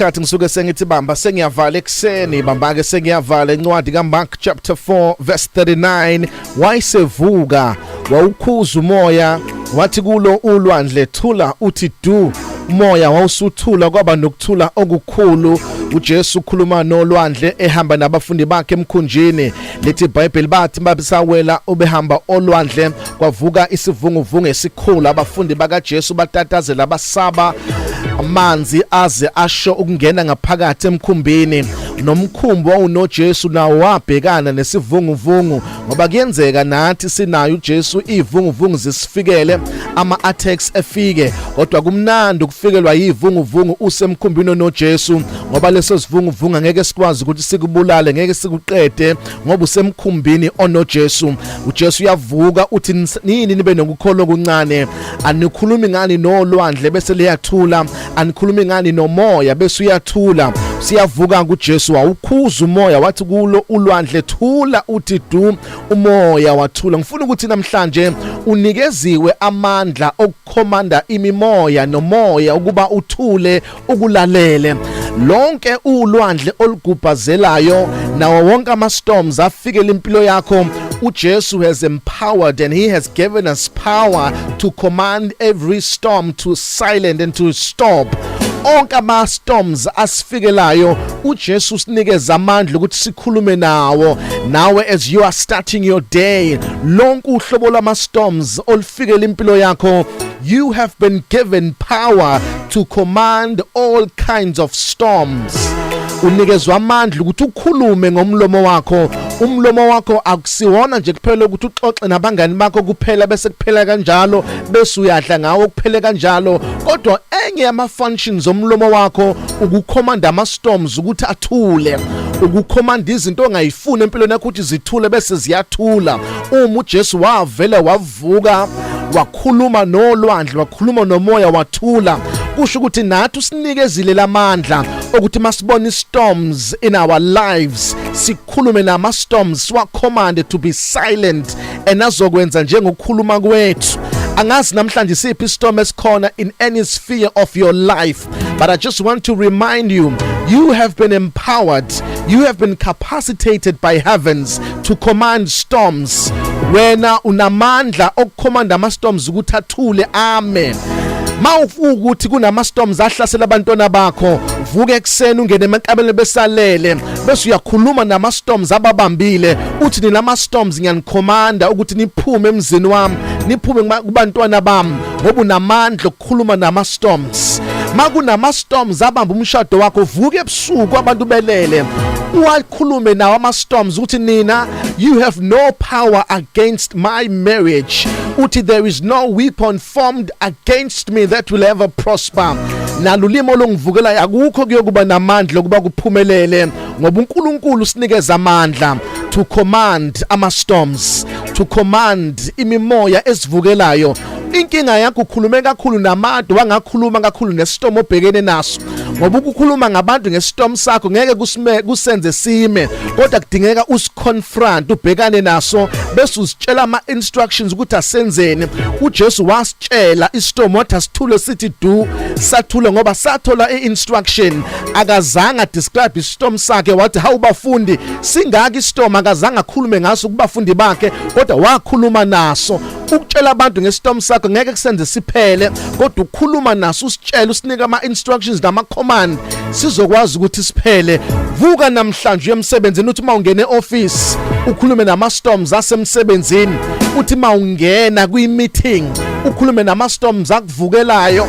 Kathi ngisuke sengithi bamba sengiyavala ekuseni, bamba ke sengiyavala. Incwadi kaMark chapter 4 verse 39, wayesevuka wawukhuza umoya, wathi kulo ulwandle, "Thula, uthi du." Umoya wawusuthula, kwaba nokuthula okukhulu. UJesu ukhuluma nolwandle ehamba nabafundi bakhe emkhunjini. Lithi iBhayibheli bathi babisawela ubehamba olwandle, kwavuka isivunguvungu esikhulu. Abafundi bakaJesu batatazela, basaba, amanzi aze asho ukungena ngaphakathi emkhumbini. Nomkhumbi wawunoJesu nawo wabhekana nesivunguvungu, ngoba kuyenzeka nathi sinayo uJesu ivunguvungu zisifikele, ama attacks efike, kodwa kumnandi ukufikelwa yivunguvungu usemkhumbini noJesu, ngoba leso sivunguvungu angeke sikwazi ukuthi sikubulale, ngeke sikuqede, ngoba usemkhumbini onoJesu. UJesu uyavuka uthi, "Nini nibe nokukholwa okuncane? Anikhulumi ngani nolwandle bese liyathula? Anikhulumi ngani nomoya bese uyathula?" Siyavuka kuJesu, wawukhuza umoya, wathi kulo ulwandle, "Thula, uthi du." Umoya wathula. Ngifuna ukuthi namhlanje unikeziwe amandla okukhomanda imimoya nomoya ukuba uthule, ukulalele. Lonke ulwandle olugubhazelayo nawo wonke ama storms afikela impilo yakho, uJesu has empowered and he has given us power to command every storm to silent and to stop. Onke ama storms asifikelayo, uJesu usinikeza amandla ukuthi sikhulume nawo. Nawe, as you are starting your day, lonke uhlobo lwama storms olufikela impilo yakho, you have been given power to command all kinds of storms. Unikezwa amandla ukuthi ukhulume ngomlomo wakho. Umlomo wakho akusiwona nje kuphela ukuthi uxoxe nabangani bakho kuphela bese kuphela kanjalo, bese uyadla ngawo kuphele kanjalo, kodwa enye yama functions omlomo wakho ukucommand ama storms ukuthi athule, ukucommand izinto ongayifuni empilweni yakho ukuthi zithule bese ziyathula. Uma uJesu wavele wavuka, wakhuluma nolwandle, wakhuluma nomoya, wathula, kusho ukuthi nathi usinikezile lamandla ukuthi masibona storms in our lives, sikhulume nama storms, siwa command to be silent, and azokwenza njengokukhuluma kwethu. Angazi namhlanje siphi istorm esikhona in any sphere of your life, but I just want to remind you, you have been empowered, you have been capacitated by heavens to command storms. Wena unamandla okucommand ama storms ukuthi athule. Amen. Mawufuka ukuthi kunama storms ahlasela abantwana bakho, vuka ekseni, ungene emakameni besalele, bese uyakhuluma nama storms ababambile, uthi, "Nina storms, ngiyanicommanda ukuthi niphume emzini wami, niphume kubantwana bami," ngoba unamandla okukhuluma nama storms. Makunama storms abamba umshado wakho, vuka ebusuku abantu belele, uwakhulume nawo ama storms ukuthi, "Nina, you have no power against my marriage." Uthi, "There is no weapon formed against me that will ever prosper." Nalulimo olungivukela, akukho kuyokuba namandla ukuba kuphumelele, ngoba uNkulunkulu usinikeza amandla to command ama storms, to command imimoya esivukelayo. Inkinga yakho, ukhulume kakhulu nabantu, wangakhuluma kakhulu nestorm obhekene naso, ngoba ukukhuluma ngabantu ngestorm sakho ngeke kusime kusenze sime, kodwa kudingeka usiconfront, ubhekane naso, bese uzitshela ama instructions ukuthi asenzeni. uJesu wasitshela istorm, wathi asithule sithi du, sathule ngoba sathola i-instruction. Akazange describe istorm sakhe, wathi, "Hawu bafundi, singaka istorm." Akazange akhulume ngaso kubafundi bakhe, kodwa wakhuluma naso. Ukutshela abantu ngestorm sakho ngeke kusenze siphele, kodwa ukukhuluma naso, usitshela, usinike ama instructions nama command, sizokwazi ukuthi siphele. Vuka namhlanje uye emsebenzini, uthi mawungena eoffice ukhulume nama storms asemsebenzini, uthi mawungena kwi meeting ukhulume nama storms akuvukelayo.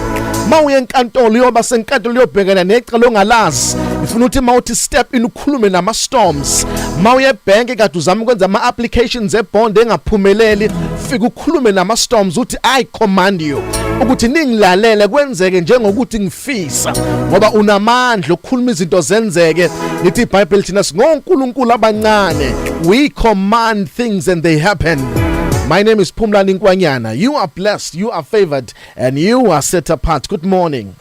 Mawuye enkantolo, uyoba senkantolo, uyobhekana necala ongalazi, ifuna ukuthi mawuthi step in ukhulume nama storms. Mawuye ebank kade uzama ukwenza ama applications ebond engaphumeleli, fika ukhulume nama storms, uthi, "I command you ukuthi ningilalele, kwenzeke njengokuthi ngifisa," ngoba unamandla okukhuluma izinto zenzeke. Lithi iBhayibheli thina singonkulunkulu abancane, we command things and they happen. My name is Phumlani Nkwanyana. You are blessed, you are favored and you are set apart. Good morning.